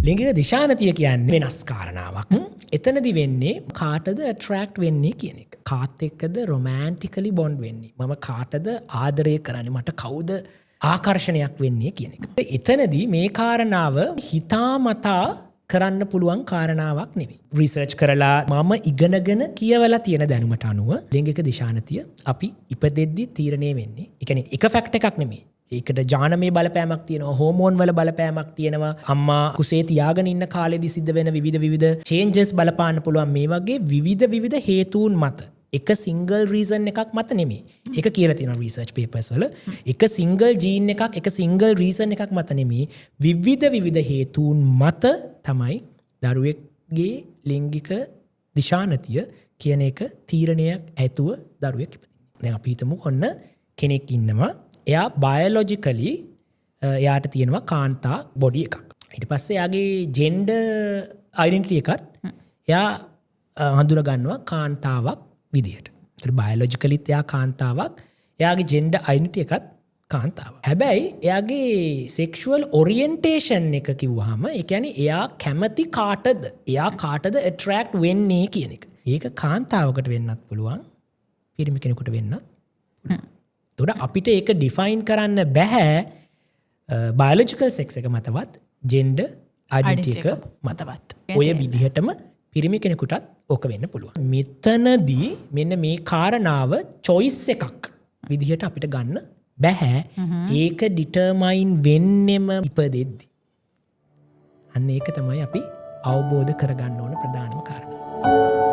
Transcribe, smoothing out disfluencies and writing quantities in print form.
ලිංගික දිශානතිය කියන්නේ වෙනස් කාරණාවක්. එතනදි වෙන්නේ කාටද ඇට්‍රැක්ට් වෙන්නේ කියන එක. කාත් එක්කද රොමෑන්ටිකලි බොන්ඩ් වෙන්නේ. මම කාටද ආදරය කරන්නේ, මට කවුද ආකර්ෂණයක් වෙන්නේ කියන එක. එතනදී මේ කාරණාව හිතාමතා කරන්න පුළුවන් කාරණාවක් නෙවෙයි. රිසර්ච් කරලා මම ඉගෙනගෙන කියවලා තියෙන දැනුමට අනුව ලිංගික දිශානතිය අපි ඉපදෙද්දි තීරණය වෙන්නේ. ඒ කියන්නේ එක ෆැක්ට් එකක් නෙමෙයි. ඒකට ජානමය බලපෑමක් තියෙනවා, හෝමෝන් වල බලපෑමක් තියෙනවා, අම්මා කුසේ තියාගෙන ඉන්න කාලෙදි සිද්ධ වෙන විවිධ විවිධ චේන්ජස් බලපාන්න පුළුවන්. මේ වගේ විවිධ විවිධ හේතුන් මත, එක සිංගල් රීසන් එකක් මත නෙමෙයි. ඒක කියලා තියෙනවා රිසර්ච් පේපර්ස් වල. එක සිංගල් ජීන් එකක්, එක සිංගල් රීසන් එකක් මත නෙමෙයි. විවිධ විවිධ හේතුන් මත තමයි දරුවෙක්ගේ ලිංගික දිශානතිය කියන එක තීරණයක් ඇතුව දරුවෙක් ඉපදෙන්නේ. දැන් අපි හිතමු ඔන්න කෙනෙක් ඉන්නවා. එයා බයොලොජිකලි එයාට තියෙනවා කාන්තා බොඩි එකක්. ඊට පස්සේ එයාගේ ජෙන්ඩර් අයිඩෙන්ටිටි එකත් එයා හඳුන ගන්නවා කාන්තාවක් විදියට. ඒතර බයොලොජිකලිත් එයා කාන්තාවක්. එයාගේ ජෙන්ඩර් අයිඩෙන්ටිටි එකත් කාන්තාවක්. හැබැයි එයාගේ සෙක්ෂුවල් ඔරියන්ටේෂන් එක කිව්වහම, ඒ කියන්නේ එයා කැමති කාටද, එයා කාටද ඇට්‍රැක්ට් වෙන්නේ කියන එක. ඒක කාන්තාවකට වෙන්නත් පුළුවන්, පිරිමි කෙනෙකුට වෙන්නත් පුළුවන්. එතකොට අපිට ඒක ඩිෆයින් කරන්න බැහැ බයොලොජිකල් සෙක්ස් එක මතවත්, ජෙන්ඩර් අයිඩෙන්ටිටි එක මතවත්. ඔය විදිහටම පිරිමි කෙනෙකුටත් ඕක වෙන්න පුළුවන්. මෙතනදී මෙන්න මේ කාරණාව චොයිස් එකක් විදිහට අපිට ගන්න බැහැ. ඒක ඩිටර්මයින් වෙන්නෙම ඉපදෙද්දි. අන්න ඒක තමයි අපි අවබෝධ කරගන්න ඕන ප්‍රධානම කාරණා.